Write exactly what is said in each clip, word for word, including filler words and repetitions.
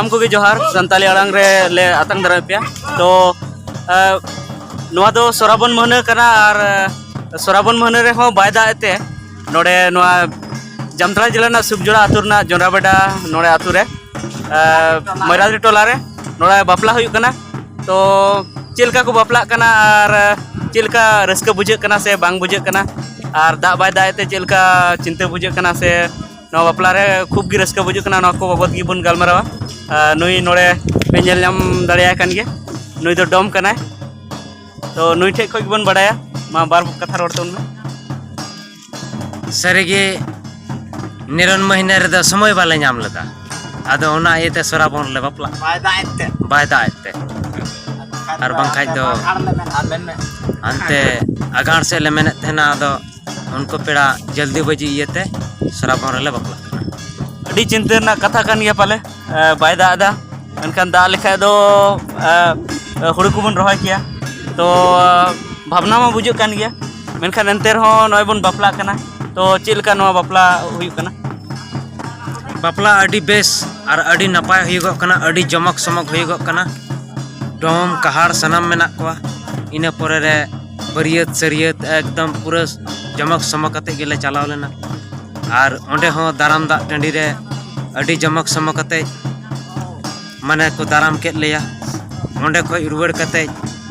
ᱥᱟᱱᱟᱢ ᱠᱚᱜᱮ ᱡᱚᱦᱟᱨ, ᱥᱟᱱᱛᱟᱲᱤ ᱟᱲᱟᱝ ᱨᱮ ᱞᱮ ᱟᱛᱟᱝ ᱫᱟᱨᱟᱢᱮᱫ ᱯᱮᱭᱟ᱾ ᱛᱚ ᱱᱚᱣᱟ ᱫᱚ ᱥᱚᱨᱟᱵᱚᱱ ᱢᱟᱹᱦᱱᱟᱹ ᱠᱟᱱᱟ, ᱟᱨ ᱥᱚᱨᱟᱵᱚᱱ ᱢᱟᱹᱦᱱᱟᱹ ᱨᱮᱦᱚᱸ ᱵᱟᱭ ᱫᱟᱜ ᱮᱫ ᱛᱮ ᱱᱚᱰᱮ ᱱᱚᱣᱟ ᱡᱟᱢᱛᱟᱲᱟ ᱡᱮᱞᱟ ᱨᱮᱱᱟᱜ ᱥᱩᱠᱡᱚᱲᱟ ᱟᱹᱛᱩ ᱨᱮᱱᱟᱜ ᱡᱚᱱᱰᱨᱟᱵᱮᱰᱟ ᱱᱚᱰᱮ ᱟᱹᱛᱩ ᱨᱮ, ᱢᱚᱭᱨᱟᱫᱤ ᱴᱚᱞᱟ ᱨᱮ ᱱᱚᱰᱮ ᱵᱟᱯᱞᱟ ᱦᱩᱭᱩᱜ ᱠᱟᱱᱟ᱾ ᱛᱚ ᱪᱮᱫ ᱞᱮᱠᱟ ᱠᱚ ᱵᱟᱯᱞᱟᱜ ᱠᱟᱱᱟ ᱟᱨ ᱪᱮᱫ ᱞᱮᱠᱟ ᱨᱟᱹᱥᱠᱟᱹ ᱵᱩᱡᱷᱟᱹᱜ ᱠᱟᱱᱟ ᱥᱮ ᱵᱟᱝ ᱵᱩᱡᱷᱟᱹᱜ ᱠᱟᱱᱟ, ᱟᱨ ᱫᱟᱜ ᱵᱟᱭ ᱫᱟᱜ ᱮᱫ ᱛᱮ ᱪᱮᱫ ᱞᱮᱠᱟ ᱪᱤᱱᱛᱟᱹ ᱵᱩᱡᱷᱟᱹᱜ ᱠᱟᱱᱟ ᱥᱮ ᱱᱚᱣᱟ ᱵᱟᱯᱞᱟ ᱨᱮ ᱠᱷᱩᱵ ᱜᱮ ᱨᱟᱹᱥᱠᱟᱹ ᱵᱩᱡᱷᱟᱹᱜ ᱠᱟᱱᱟ, ᱱᱚᱣᱟ ᱠᱚ ᱵᱟᱵᱚᱫ ᱜᱮᱵᱚᱱ ᱜᱟᱞᱢᱟᱨᱟᱣᱟ᱾ ᱱᱩᱭ ᱱᱚᱰᱮ ᱯᱮ ᱧᱮᱞ ᱧᱟᱢ ᱫᱟᱲᱮᱭᱟᱭ ᱠᱟᱱ ᱜᱮᱭᱟ, ᱱᱩᱭ ᱫᱚ ᱰᱚᱢ ᱠᱟᱱᱟᱭ᱾ ᱛᱚ ᱱᱩᱭ ᱴᱷᱮᱡ ᱠᱷᱚᱡ ᱜᱮᱵᱚᱱ ᱵᱟᱲᱟᱭᱟ᱾ ᱢᱟ ᱵᱟᱨ ᱠᱟᱛᱷᱟ ᱨᱚᱲ ᱛᱟᱵᱚᱱ ᱢᱮ᱾ ᱥᱟᱹᱨᱤᱜᱮ ᱱᱤᱨᱚᱱ ᱢᱟᱹᱦᱱᱟᱹ ᱨᱮᱫᱚ ᱥᱚᱢᱚᱭ ᱵᱟᱞᱮ ᱧᱟᱢ ᱞᱮᱫᱟ᱾ ᱟᱫᱚ ᱚᱱᱟ ᱤᱭᱟᱹᱛᱮ ᱥᱚᱨᱟᱵᱚᱱ ᱞᱮ ᱵᱟᱯᱞᱟᱜ ᱵᱟᱭ ᱫᱟᱜ ᱮᱫ ᱛᱮ᱾ ᱵᱟᱭ ᱫᱟᱜ ᱮᱫ ᱛᱮ᱾ ᱟᱨ ᱵᱟᱝᱠᱷᱟᱡ ᱫᱚ ᱟᱜᱷᱟᱲ ᱞᱮ ᱢᱮᱱ ᱟᱞᱮ ᱢᱮ᱾ ᱦᱟᱱᱛᱮ ᱟᱜᱷᱟᱲ ᱥᱮᱫ ᱞᱮ ᱢᱮᱱᱮᱫ ᱛᱟᱦᱮᱱᱟ᱾ ᱟᱫᱚ ᱩᱱᱠᱩ ᱯᱮᱲᱟ ᱡᱚᱞᱫᱤ ᱵᱟᱹᱡᱤ ᱤᱭᱟᱹᱛᱮ ᱥᱚᱨᱟᱵᱚᱱ ᱨᱮᱞᱮ ᱵᱟᱯᱞᱟᱜ ᱠᱟᱱᱟ᱾ ᱟᱹᱰᱤ ᱪᱤᱱᱛᱟᱹ ᱨᱮᱱᱟᱜ ᱠᱟᱛᱷᱟ ᱠᱟᱱ ᱜᱮᱭᱟ ᱯᱟᱞᱮ, ᱵᱟᱭ ᱫᱟᱜ ᱮᱫᱟ᱾ ᱢᱮᱱᱠᱷᱟᱱ ᱫᱟᱜ ᱞᱮᱠᱷᱟᱡ ᱫᱚ ᱦᱩᱲᱩ ᱠᱚᱵᱚᱱ ᱨᱚᱦᱚᱭ ᱠᱮᱭᱟ᱾ ᱛᱚ ᱵᱷᱟᱵᱽᱱᱟ ᱢᱟ ᱵᱩᱡᱷᱟᱹᱜ ᱠᱟᱱ ᱜᱮᱭᱟ, ᱢᱮᱱᱠᱷᱟᱱ ᱮᱱᱛᱮ ᱨᱮᱦᱚᱸ ᱱᱚᱜᱼᱚᱭ ᱵᱚᱱ ᱵᱟᱯᱞᱟᱜ ᱠᱟᱱᱟ᱾ ᱛᱚ ᱪᱮᱫ ᱞᱮᱠᱟ ᱱᱚᱣᱟ ᱵᱟᱯᱞᱟ ᱦᱩᱭᱩᱜ ᱠᱟᱱᱟ? ᱵᱟᱯᱞᱟ ᱟᱹᱰᱤ ᱵᱮᱥ ᱟᱨ ᱟᱹᱰᱤ ᱱᱟᱯᱟᱭ ᱦᱩᱭᱩᱜᱚᱜ ᱠᱟᱱᱟ, ᱟᱹᱰᱤ ᱡᱚᱢᱚᱠ ᱥᱚᱢᱚᱠ ᱦᱩᱭᱩᱜᱚᱜ ᱠᱟᱱᱟ᱾ ᱰᱚᱢ ᱠᱟᱦᱟᱲ ᱥᱟᱱᱟᱢ ᱢᱮᱱᱟᱜ ᱠᱚᱣᱟ᱾ ᱤᱱᱟᱹ ᱯᱚᱨᱮ ᱨᱮ ᱵᱟᱹᱨᱭᱟᱹᱛ ᱥᱟᱹᱨᱭᱟᱹᱛ ᱮᱠᱫᱚᱢ ᱯᱩᱨᱟᱹ ᱡᱚᱢᱚᱠ ᱥᱚᱢᱚᱠ ᱠᱟᱛᱮ ᱜᱮᱞᱮ ᱪᱟᱞᱟᱣ ᱞᱮᱱᱟ᱾ ᱟᱨ ᱚᱸᱰᱮ ᱦᱚᱸ ᱫᱟᱨᱟᱢ ᱫᱟᱜ ᱴᱟᱺᱰᱤ ᱨᱮ ᱟᱹᱰᱤ ᱡᱚᱢᱚᱠ ᱥᱚᱢᱚᱠ ᱠᱟᱛᱮ ᱢᱟᱱᱮ ᱠᱚ ᱫᱟᱨᱟᱢ ᱠᱮᱫ ᱞᱮᱭᱟ᱾ ᱚᱸᱰᱮ ᱠᱷᱚᱡ ᱨᱩᱣᱟᱹᱲ ᱠᱟᱛᱮ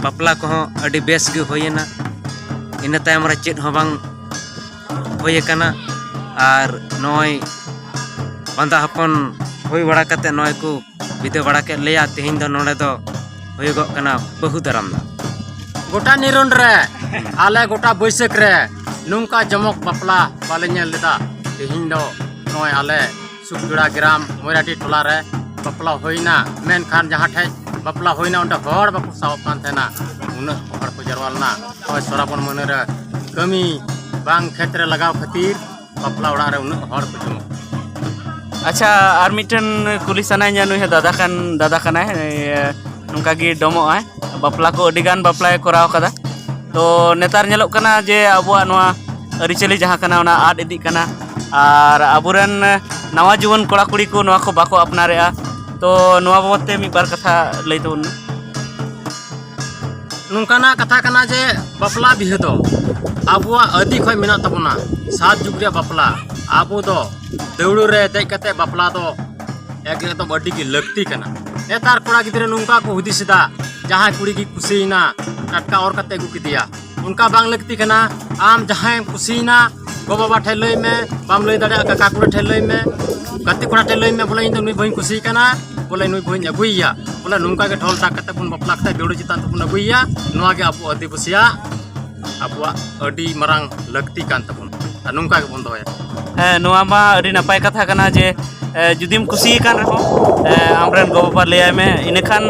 ᱵᱟᱯᱞᱟ ᱠᱚᱦᱚᱸ ᱟᱹᱰᱤ ᱵᱮᱥ ᱜᱮ ᱦᱩᱭᱮᱱᱟ᱾ ᱤᱱᱟᱹ ᱛᱟᱭᱚᱢ ᱨᱮ ᱪᱮᱫ ᱦᱚᱸ ᱵᱟᱝ ᱦᱩᱭ ᱟᱠᱟᱱᱟ᱾ ᱟᱨ ᱱᱚᱜᱼᱚᱭ ᱵᱟᱸᱫᱟ ᱦᱚᱯᱚᱱ ᱦᱩᱭ ᱵᱟᱲᱟ ᱠᱟᱛᱮ ᱱᱚᱜᱼᱚᱭ ᱠᱚ ᱵᱤᱫᱟᱹ ᱵᱟᱲᱟ ᱠᱮᱫ ᱞᱮᱭᱟ᱾ ᱛᱮᱦᱮᱧ ᱫᱚ ᱱᱚᱰᱮ ᱫᱚ ᱦᱩᱭᱩᱜᱚᱜ ᱠᱟᱱᱟ ᱵᱟᱹᱦᱩ ᱫᱟᱨᱟᱢ ᱫᱟᱜ᱾ ᱜᱚᱴᱟ ᱱᱤᱨᱚᱱ ᱨᱮ, ᱟᱞᱮ ᱜᱚᱴᱟ ᱵᱟᱹᱭᱥᱟᱹᱠᱷ ᱨᱮ ᱱᱚᱝᱠᱟ ᱡᱚᱢᱚᱠ ᱵᱟᱯᱞᱟ ᱵᱟᱞᱮ ᱧᱮᱞ ᱞᱮᱫᱟ᱾ ᱛᱮᱦᱮᱧ ᱫᱚ ᱱᱚᱜᱼᱚᱭ ᱟᱞᱮ ᱥᱩᱠᱡᱚᱲᱟ ᱜᱨᱟᱢ ᱢᱚᱭᱨᱟᱰᱤ ᱴᱚᱞᱟ ᱨᱮ ᱵᱟᱯᱞᱟ ᱦᱩᱭᱱᱟ᱾ ᱢᱮᱱᱠᱷᱟᱱ ᱡᱟᱦᱟᱸ ᱴᱷᱮᱡ ᱵᱟᱯᱞᱟ ᱦᱩᱭᱱᱟ, ᱚᱸᱰᱮ ᱦᱚᱲ ᱵᱟᱠᱚ ᱥᱟᱦᱚᱵ ᱠᱟᱱ ᱛᱟᱦᱮᱱᱟ, ᱩᱱᱟᱹᱜ ᱦᱚᱲ ᱠᱚ ᱡᱟᱨᱣᱟ ᱞᱮᱱᱟ᱾ ᱱᱚᱜᱼᱚᱭ ᱥᱚᱨᱟᱵᱚᱱ ᱢᱟᱹᱦᱱᱟᱹ ᱨᱮ ᱠᱟᱹᱢᱤ ᱵᱟᱝ ᱠᱷᱮᱛ ᱨᱮ ᱞᱟᱜᱟᱣ ᱠᱷᱟᱹᱛᱤᱨ ᱵᱟᱯᱞᱟ ᱚᱲᱟᱜ ᱨᱮ ᱩᱱᱟᱹᱜ ᱦᱚᱲ ᱠᱚ ᱡᱚᱢᱚᱜ ᱠᱟᱱᱟ᱾ ᱟᱪᱪᱷᱟ, ᱟᱨ ᱢᱤᱫᱴᱮᱱ ᱠᱩᱞᱤ ᱥᱟᱱᱟᱧᱟ, ᱱᱩᱭ ᱦᱚᱸ ᱫᱟᱫᱟ ᱠᱟᱱ, ᱫᱟᱫᱟ ᱠᱟᱱᱟᱭ, ᱤᱭᱟᱹ, ᱱᱚᱝᱠᱟ ᱜᱮ ᱰᱚᱢᱚᱜ ᱟᱭ, ᱵᱟᱯᱞᱟ ᱠᱚ ᱟᱹᱰᱤ ᱜᱟᱱ ᱵᱟᱯᱞᱟᱭ ᱠᱚᱨᱟᱣ ᱠᱟᱫᱟ᱾ ᱛᱚ ᱱᱮᱛᱟᱨ ᱧᱮᱞᱚᱜ ᱠᱟᱱᱟ ᱡᱮ ᱟᱵᱚᱣᱟᱜ ᱱᱚᱣᱟ ᱟᱹᱨᱤᱪᱟᱹᱞᱤ ᱡᱟᱦᱟᱸ ᱠᱟᱱᱟ, ᱚᱱᱟ ᱟᱫ ᱤᱫᱤᱜ ᱠᱟᱱᱟ, ᱟᱨ ᱟᱵᱚᱨᱮᱱ ᱱᱟᱣᱟ ᱡᱩᱣᱟᱹᱱ ᱠᱚᱲᱟ ᱠᱩᱲᱤ ᱠᱚ ᱱᱚᱣᱟ ᱠᱚ ᱵᱟᱠᱚ ᱟᱯᱱᱟᱨᱮᱜᱼᱟ᱾ ᱛᱚ ᱱᱚᱣᱟ ᱵᱟᱵᱚᱫ ᱛᱮ ᱢᱤᱫ ᱵᱟᱨ ᱠᱟᱛᱷᱟ ᱞᱟᱹᱭ ᱛᱟᱵᱚᱱ ᱢᱮ᱾ ᱱᱚᱝᱠᱟᱱᱟᱜ ᱠᱟᱛᱷᱟ ᱠᱟᱱᱟ ᱡᱮ ᱵᱟᱯᱞᱟ ᱵᱤᱦᱟᱹ ᱫᱚ ᱟᱵᱚᱣᱟᱜ ᱟᱹᱫᱤ ᱠᱷᱚᱱ ᱢᱮᱱᱟᱜ ᱛᱟᱵᱚᱱᱟ᱾ ᱥᱟᱛ ᱡᱩᱜᱽ ᱨᱮᱭᱟᱜ ᱵᱟᱯᱞᱟ, ᱟᱵᱚ ᱫᱚ ᱫᱟᱹᱣᱲᱟᱹ ᱨᱮ ᱫᱮᱡ ᱠᱟᱛᱮ ᱵᱟᱯᱞᱟ ᱫᱚ ᱮᱠᱫᱚᱢ ᱟᱹᱰᱤ ᱜᱮ ᱞᱟᱹᱠᱛᱤ ᱠᱟᱱᱟ᱾ ᱱᱮᱛᱟᱨ ᱠᱚᱲᱟ ᱜᱤᱫᱽᱨᱟᱹ ᱱᱚᱝᱠᱟ ᱠᱚ ᱦᱩᱫᱤᱥ ᱮᱫᱟ, ᱡᱟᱦᱟᱸᱭ ᱠᱩᱲᱤ ᱜᱮ ᱠᱩᱥᱤᱭᱮᱱᱟ, ᱴᱟᱴᱠᱟ ᱚᱨ ᱠᱟᱛᱮ ᱟᱹᱜᱩ ᱠᱮᱫᱮᱭᱟ᱾ ᱚᱱᱠᱟ ᱵᱟᱝ ᱞᱟᱹᱠᱛᱤ ᱠᱟᱱᱟ᱾ ᱟᱢ ᱡᱟᱦᱟᱸᱭᱮᱢ ᱠᱩᱥᱤᱭᱮᱱᱟ, ᱜᱚ ᱵᱟᱵᱟ ᱴᱷᱮᱱ ᱞᱟᱹᱭ ᱢᱮ, ᱵᱟᱢ ᱞᱟᱹᱭ ᱫᱟᱲᱮᱭᱟᱜᱼᱟ ᱠᱟᱠᱟ ᱠᱩᱲᱤ ᱴᱷᱮᱱ ᱞᱟᱹᱭ ᱢᱮ, ᱜᱟᱛᱮ ᱠᱚᱲᱟ ᱴᱷᱮᱱ ᱞᱟᱹᱭ ᱢᱮ, ᱵᱚᱞᱮ ᱤᱧ ᱫᱚ ᱱᱩᱭ ᱵᱟᱹᱧ ᱠᱩᱥᱤᱭᱮ ᱠᱟᱱᱟ, ᱵᱚᱞᱮ ᱱᱩᱭ ᱵᱟᱹᱧ ᱟᱹᱜᱩᱭᱮᱭᱟ᱾ ᱵᱚᱞᱮ ᱱᱚᱝᱠᱟ ᱜᱮ ᱰᱷᱚᱞ ᱰᱷᱟᱠ ᱠᱟᱛᱮ ᱵᱚᱱ ᱵᱟᱯᱞᱟ ᱠᱟᱛᱮ ᱫᱟᱹᱣᱲᱟᱹ ᱪᱮᱛᱟᱱ ᱛᱮᱵᱚᱱ ᱟᱹᱜᱩᱭᱮᱭᱟ᱾ ᱱᱚᱣᱟ ᱜᱮ ᱟᱵᱚ ᱟᱹᱫᱤᱵᱟᱹᱥᱤᱭᱟᱜ ᱟᱵᱚᱣᱟᱜ ᱟᱹᱰᱤ ᱢᱟᱨᱟᱝ ᱞᱟᱹᱠᱛᱤ ᱠᱟᱱ ᱛᱟᱵᱚᱱᱟ᱾ ᱟᱨ ᱱᱚᱝᱠᱟ ᱜᱮᱵᱚᱱ ᱫᱚᱦᱚᱭᱟ᱾ ᱦᱮᱸ, ᱱᱚᱣᱟ ᱢᱟ ᱟᱹᱰᱤ ᱱᱟᱯᱟᱭ ᱠᱟᱛᱷᱟ ᱠᱟᱱᱟ ᱡᱮ, ᱮ, ᱡᱩᱫᱤᱢ ᱠᱩᱥᱤᱭᱟᱠᱟᱱ ᱨᱮᱦᱚᱸ, ᱮ, ᱟᱢᱨᱮᱱ ᱜᱚ-ᱵᱟᱵᱟ ᱞᱟᱹᱭᱟᱭ ᱢᱮ, ᱤᱱᱟᱹᱠᱷᱟᱱ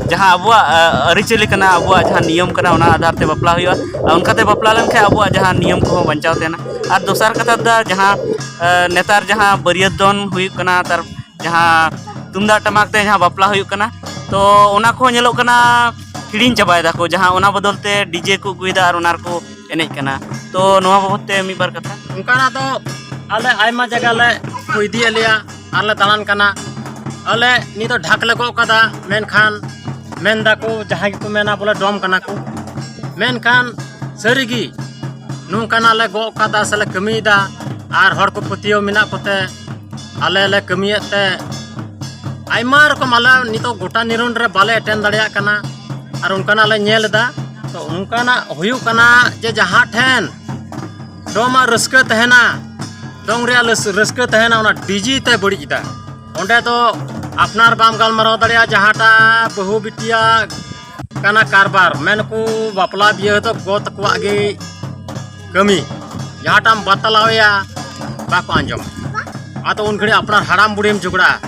ᱡᱟᱦᱟᱸ ᱟᱵᱚᱣᱟᱜ, ᱮ, ᱟᱹᱨᱤᱪᱟᱹᱞᱤ ᱠᱟᱱᱟ, ᱟᱵᱚᱣᱟᱜ ᱡᱟᱦᱟᱸ ᱱᱤᱭᱚᱢ ᱠᱟᱱᱟ, ᱚᱱᱟ ᱟᱫᱷᱟᱨ ᱛᱮ ᱵᱟᱯᱞᱟ ᱦᱩᱭᱩᱜᱼᱟ᱾ ᱟᱨ ᱚᱱᱠᱟᱛᱮ ᱵᱟᱯᱞᱟ ᱞᱮᱱᱠᱷᱟᱱ ᱟᱵᱚᱣᱟᱜ ᱡᱟᱦᱟᱸ ᱱᱤᱭᱚᱢ ᱠᱚᱦᱚᱸ ᱵᱟᱧᱪᱟᱣ ᱛᱟᱦᱮᱱᱟ᱾ ᱟᱨ ᱫᱚᱥᱟᱨ ᱠᱟᱛᱷᱟ ᱫᱚ ᱡᱟᱦᱟᱸ, ᱮ, ᱱᱮᱛᱟᱨ ᱡᱟᱦᱟᱸ ᱵᱟᱹᱨᱭᱟᱹᱛ ᱫᱚᱱ ᱦᱩᱭᱩᱜ ᱠᱟᱱᱟ, ᱛᱟᱨ ᱡᱟᱦᱟᱸ ᱛᱩᱢᱫᱟᱜ ᱴᱟᱢᱟᱠ ᱛᱮ ᱡᱟᱦᱟᱸ ᱵᱟᱯᱞᱟ ᱦᱩᱭᱩᱜ ᱠᱟᱱᱟ, ᱛᱚ ᱚᱱᱟ ᱠᱚᱦᱚᱸ ᱧᱮᱞᱚᱜ ᱠᱟᱱᱟ ᱦᱤᱲᱤᱧ ᱪᱟᱵᱟᱭ ᱫᱟᱠᱚ, ᱡᱟᱦᱟᱸ ᱚᱱᱟ ᱵᱚᱫᱚᱞ ᱛᱮ ᱰᱤᱡᱮ ᱠᱚ ᱟᱹᱜᱩᱭᱮᱫᱟ ᱟᱨ ᱚᱱᱟ ᱨᱮᱠᱚ ᱮᱱᱮᱡ ᱠᱟᱱᱟ᱾ ᱛᱚ ᱱᱚᱣᱟ ᱵᱟᱵᱚᱫ ᱛᱮ ᱢᱤᱫ ᱵᱟᱨ ᱠᱟᱛᱷᱟ᱾ ᱚᱱᱠᱟᱱᱟᱜ ᱫᱚ ᱟᱞᱮ ᱟᱭᱢᱟ ᱡᱟᱭᱜᱟ ᱞᱮ ᱠᱚ ᱤᱫᱤᱭᱮᱫ ᱞᱮᱭᱟ ᱟᱨ ᱞᱮ ᱫᱟᱬᱟᱱ ᱠᱟᱱᱟ᱾ ᱟᱞᱮ ᱱᱤᱛ ᱫᱚ ᱰᱷᱟᱠ ᱞᱮ ᱜᱚᱜ ᱠᱟᱫᱟ, ᱢᱮᱱᱠᱷᱟᱱ ᱢᱮᱱ ᱫᱟᱠᱚ ᱡᱟᱦᱟᱸᱭ ᱜᱮᱠᱚ ᱢᱮᱱᱟ ᱵᱚᱞᱮ ᱰᱚᱢ ᱠᱟᱱᱟ ᱠᱚ, ᱢᱮᱱᱠᱷᱟᱱ ᱥᱟᱹᱨᱤᱜᱮ ᱱᱚᱝᱠᱟᱱᱟᱜ ᱞᱮ ᱜᱚᱜ ᱠᱟᱫᱟ ᱥᱮᱞᱮ ᱠᱟᱹᱢᱤᱭᱮᱫᱟ᱾ ᱟᱨ ᱦᱚᱲ ᱠᱚ ᱯᱟᱹᱛᱭᱟᱹᱣ ᱢᱮᱱᱟᱜ ᱠᱚᱛᱮ ᱟᱞᱮ ᱞᱮ ᱠᱟᱹᱢᱤᱭᱮᱫ ᱛᱮ ᱟᱭᱢᱟ ᱨᱚᱠᱚᱢ ᱟᱞᱮ ᱱᱤᱛᱚᱜ ᱜᱚᱴᱟ ᱱᱤᱨᱚᱱ ᱨᱮ ᱵᱟᱞᱮ ᱮᱴᱮᱱ ᱫᱟᱲᱮᱭᱟᱜ ᱠᱟᱱᱟ᱾ ᱟᱨ ᱚᱱᱠᱟᱱᱟᱜ ᱞᱮ ᱧᱮᱞ ᱮᱫᱟ᱾ ᱛᱚ ᱚᱱᱠᱟᱱᱟᱜ ᱦᱩᱭᱩᱜ ᱠᱟᱱᱟ ᱡᱮ ᱡᱟᱦᱟᱸ ᱴᱷᱮᱱ ᱰᱚᱢᱟᱜ ᱨᱟᱹᱥᱠᱟᱹ ᱛᱟᱦᱮᱱᱟ, ᱫᱚᱝ ᱨᱮᱭᱟᱜ ᱨᱟᱹᱥ-, ᱨᱟᱹᱥᱠᱟᱹ ᱛᱟᱦᱮᱱᱟ, ᱚᱱᱟ ᱰᱤᱡᱮ ᱛᱮ ᱵᱟᱹᱲᱤᱡ ᱮᱫᱟ᱾ ᱚᱸᱰᱮ ᱫᱚ ᱟᱯᱱᱟᱨ ᱵᱟᱢ ᱜᱟᱞᱢᱟᱨᱟᱣ ᱫᱟᱲᱮᱭᱟᱜᱼᱟ, ᱡᱟᱦᱟᱸᱴᱟᱜ ᱵᱟᱹᱦᱩ ᱵᱤᱴᱤᱭᱟᱜ ᱠᱟᱱᱟ ᱠᱟᱨᱵᱟᱨ, ᱢᱮᱱᱠᱚ ᱵᱟᱯᱞᱟ ᱵᱤᱦᱟᱹ ᱫᱚ ᱜᱚ ᱛᱟᱠᱚᱣᱟᱜ ᱜᱮ ᱠᱟᱹᱢᱤ, ᱡᱟᱦᱟᱸᱴᱟᱜ ᱮᱢ ᱵᱟᱛᱞᱟᱣᱮᱭᱟ ᱵᱟᱠᱚ ᱟᱸᱡᱚᱢᱟ᱾ ᱟᱫᱚ ᱩᱱ ᱜᱷᱟᱹᱲᱤᱡ ᱟᱯᱱᱟᱨ ᱦᱟᱲᱟᱢ ᱵᱩᱲᱦᱤᱢ ᱡᱷᱚᱜᱽᱲᱟᱜᱼᱟ᱾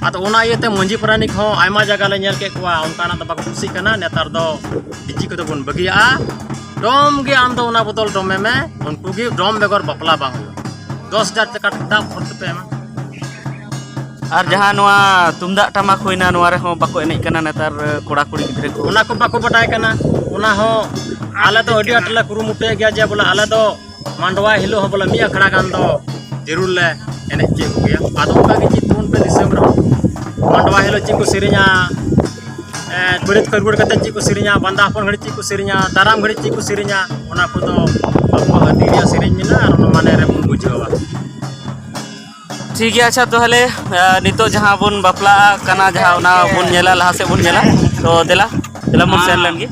ᱟᱫᱚ ᱚᱱᱟ ᱤᱭᱟᱹᱛᱮ ᱢᱟᱹᱡᱷᱤ ᱯᱟᱨᱟᱱᱤᱠ ᱦᱚᱸ ᱟᱭᱢᱟ ᱡᱟᱭᱜᱟ ᱞᱮ ᱧᱮᱞ ᱠᱮᱫ ᱠᱚᱣᱟ, ᱚᱱᱠᱟᱱᱟᱜ ᱫᱚ ᱵᱟᱠᱚ ᱠᱩᱥᱤᱜ ᱠᱟᱱᱟ᱾ ᱱᱮᱛᱟᱨ ᱫᱚ ᱰᱤᱡᱮ ᱠᱚᱫᱚ ᱵᱚᱱ ᱵᱟᱹᱜᱤᱭᱟᱜᱼᱟ, ᱰᱚᱢ ᱜᱮ ᱟᱢ ᱫᱚ ᱚᱱᱟ ᱵᱚᱫᱚᱞ ᱰᱚᱢᱮ ᱢᱮ, ᱩᱱᱠᱩ ᱜᱮ ᱰᱚᱢ ᱵᱮᱜᱚᱨ ᱵᱟᱯᱞᱟ ᱵᱟᱝ ᱦᱩᱭᱩᱜᱼᱟ᱾ ᱫᱚᱥ ᱦᱟᱡᱟᱨ ᱴᱟᱠᱟ ᱫᱟᱢ ᱠᱷᱚᱨᱪᱟ ᱯᱮ ᱮᱢᱟ᱾ ᱟᱨ ᱡᱟᱦᱟᱸ ᱱᱚᱣᱟ ᱛᱩᱢᱫᱟᱜ ᱴᱟᱢᱟᱠ ᱦᱩᱭᱱᱟ, ᱱᱚᱣᱟ ᱨᱮᱦᱚᱸ ᱵᱟᱠᱚ ᱮᱱᱮᱡ ᱠᱟᱱᱟ ᱱᱮᱛᱟᱨ ᱠᱚᱲᱟ ᱠᱩᱲᱤ ᱜᱤᱫᱽᱨᱟᱹ ᱠᱚ᱾ ᱚᱱᱟ ᱠᱚ ᱵᱟᱠᱚ ᱵᱟᱰᱟᱭ ᱠᱟᱱᱟ, ᱚᱱᱟ ᱦᱚᱸ ᱟᱞᱮ ᱫᱚ ᱟᱹᱰᱤ ᱟᱸᱴ ᱞᱮ ᱠᱩᱨᱩᱢᱩᱴᱩᱭᱮᱫ ᱜᱮᱭᱟ ᱡᱮ ᱵᱚᱞᱮ ᱟᱞᱮ ᱫᱚ ᱢᱟᱰᱣᱟ ᱦᱤᱞᱳᱜ ᱦᱚᱸ ᱵᱚᱞᱮ ᱢᱤᱫ ᱟᱠᱷᱲᱟ ᱜᱟᱱ ᱫᱚ ᱡᱟᱹᱨᱩᱲ ᱞᱮ ᱮᱱᱮᱡ ᱦᱚᱪᱚᱭᱮᱫ ᱠᱚᱜᱮᱭᱟ᱾ ᱟᱫᱚ ᱚᱱᱠᱟ ᱜᱮ ᱪᱮᱫ ᱛᱟᱵᱚᱱ ᱯᱮ ᱫᱤᱥᱚᱢ ᱨᱮᱦᱚᱸ᱾ ᱢᱟᱰᱣᱟ ᱦᱤᱞᱳᱜ ᱪᱮᱫ ᱠᱚ ᱥᱮᱨᱮᱧᱟ, ᱮ, ᱵᱟᱹᱨᱭᱟᱹᱛ ᱠᱷᱚᱱ ᱨᱩᱣᱟᱹᱲ ᱠᱟᱛᱮ ᱪᱮᱫ ᱠᱚ ᱥᱮᱨᱮᱧᱟ, ᱵᱟᱸᱫᱟ ᱦᱚᱯᱚᱱ ᱜᱷᱟᱹᱲᱤᱡ ᱪᱮᱫ ᱠᱚ ᱥᱮᱨᱮᱧᱟ, ᱫᱟᱨᱟᱢ ᱜᱷᱟᱹᱲᱤᱡ ᱪᱮᱫ ᱠᱚ ᱥᱮᱨᱮᱧᱟ, ᱚᱱᱟ ᱠᱚᱫᱚ ᱵᱟᱯᱞᱟ ᱦᱟᱹᱴᱤᱧ ᱨᱮᱭᱟᱜ ᱥᱮᱨᱮᱧ ᱢᱮᱱᱟᱜᱼᱟ ᱟᱨ ᱚᱱᱟ ᱢᱟᱱᱮ ᱨᱮᱵᱚᱱ ᱵᱩᱡᱷᱟᱹᱣᱟ᱾ ᱴᱷᱤᱠ ᱜᱮᱭᱟ, ᱟᱪᱪᱷᱟ, ᱛᱟᱦᱚᱞᱮ, ᱟ, ᱱᱤᱛᱚᱜ ᱡᱟᱦᱟᱸ ᱵᱚᱱ ᱵᱟᱯᱞᱟᱜ ᱠᱟᱱᱟ, ᱡᱟᱦᱟᱸ ᱚᱱᱟ ᱵᱚᱱ ᱧᱮᱞᱟ, ᱞᱟᱦᱟ ᱥᱮᱫ ᱵᱚᱱ ᱧᱮᱞᱟ᱾ ᱛᱚ ᱫᱮᱞᱟ, ᱫᱮᱞᱟ ᱵᱚᱱ ᱥᱮᱱ ᱞᱮᱱ ᱜᱮ᱾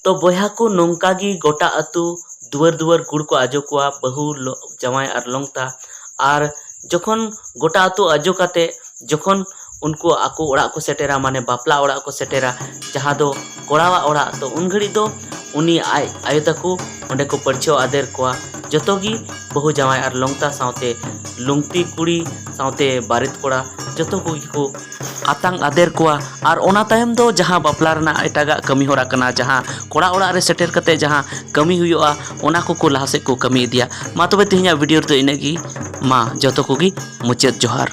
ᱛᱚ ᱵᱚᱭᱦᱟ ᱠᱚ, ᱱᱚᱝᱠᱟ ᱜᱮ ᱜᱚᱴᱟ ᱟᱹᱛᱩ ᱫᱩᱣᱟᱹᱨ ᱫᱩᱣᱟᱹᱨ ᱜᱩᱲ ᱠᱚ ᱟᱡᱚ ᱠᱚᱣᱟ, ᱵᱟᱹᱦᱩ ᱞᱚ-, ᱡᱟᱶᱟᱭ ᱟᱨ ᱞᱚᱝᱛᱟ᱾ ᱟᱨ ᱡᱚᱠᱷᱚᱱ ᱜᱚᱴᱟ ᱟᱹᱛᱩ ᱟᱡᱚ ᱠᱟᱛᱮ ᱡᱚᱠᱷᱚᱱ ᱩᱱᱠᱩ ᱟᱠᱚ ᱚᱲᱟᱜ ᱠᱚ ᱥᱮᱴᱮᱨᱟ, ᱢᱟᱱᱮ ᱵᱟᱯᱞᱟ ᱚᱲᱟᱜ ᱠᱚ ᱥᱮᱴᱮᱨᱟ, ᱡᱟᱦᱟᱸ ᱫᱚ ᱠᱚᱲᱟᱣᱟᱜ ᱚᱲᱟᱜ, ᱛᱚ ᱩᱱ ᱜᱷᱟᱹᱲᱤᱡ ᱫᱚ ᱩᱱᱤ ᱟᱡ ᱟᱭᱳ ᱛᱟᱠᱚ ᱚᱸᱰᱮ ᱠᱚ ᱯᱟᱹᱲᱪᱷᱟᱹᱣ ᱟᱫᱮᱨ ᱠᱚᱣᱟ᱾ ᱡᱚᱛᱚ ᱜᱮ ᱵᱟᱹᱦᱩ ᱡᱟᱶᱟᱭ ᱟᱨ ᱞᱚᱝᱛᱟ ᱥᱟᱶᱛᱮ ᱞᱩᱝᱛᱤ ᱠᱩᱲᱤ ᱥᱟᱶᱛᱮ ᱵᱟᱨᱮᱛ ᱠᱚᱲᱟ ᱡᱚᱛᱚ ᱠᱚᱜᱮ ᱠᱚ ᱟᱛᱟᱝ ᱟᱫᱮᱨ ᱠᱚᱣᱟ᱾ ᱟᱨ ᱚᱱᱟ ᱛᱟᱭᱚᱢ ᱫᱚ ᱡᱟᱦᱟᱸ ᱵᱟᱯᱞᱟ ᱨᱮᱱᱟᱜ ᱮᱴᱟᱜᱟᱜ ᱠᱟᱹᱢᱤ ᱦᱚᱨᱟ ᱠᱟᱱᱟ, ᱡᱟᱦᱟᱸ ᱠᱚᱲᱟ ᱚᱲᱟᱜ ᱨᱮ ᱥᱮᱴᱮᱨ ᱠᱟᱛᱮ ᱡᱟᱦᱟᱸ ᱠᱟᱹᱢᱤ ᱦᱩᱭᱩᱜᱼᱟ, ᱚᱱᱟ ᱠᱚᱠᱚ ᱞᱟᱦᱟ ᱥᱮᱫ ᱠᱚ ᱠᱟᱹᱢᱤ ᱤᱫᱤᱭᱟ᱾ ᱢᱟ ᱛᱚᱵᱮ ᱛᱮᱦᱮᱧᱟᱜ ᱵᱷᱤᱰᱤᱭᱳ ᱨᱮᱫᱚ ᱤᱱᱟᱹᱜ ᱜᱮ᱾ ᱢᱟ ᱡᱚᱛᱚ ᱠᱚᱜᱮ ᱢᱩᱪᱟᱹᱫ ᱡᱚᱦᱟᱨ᱾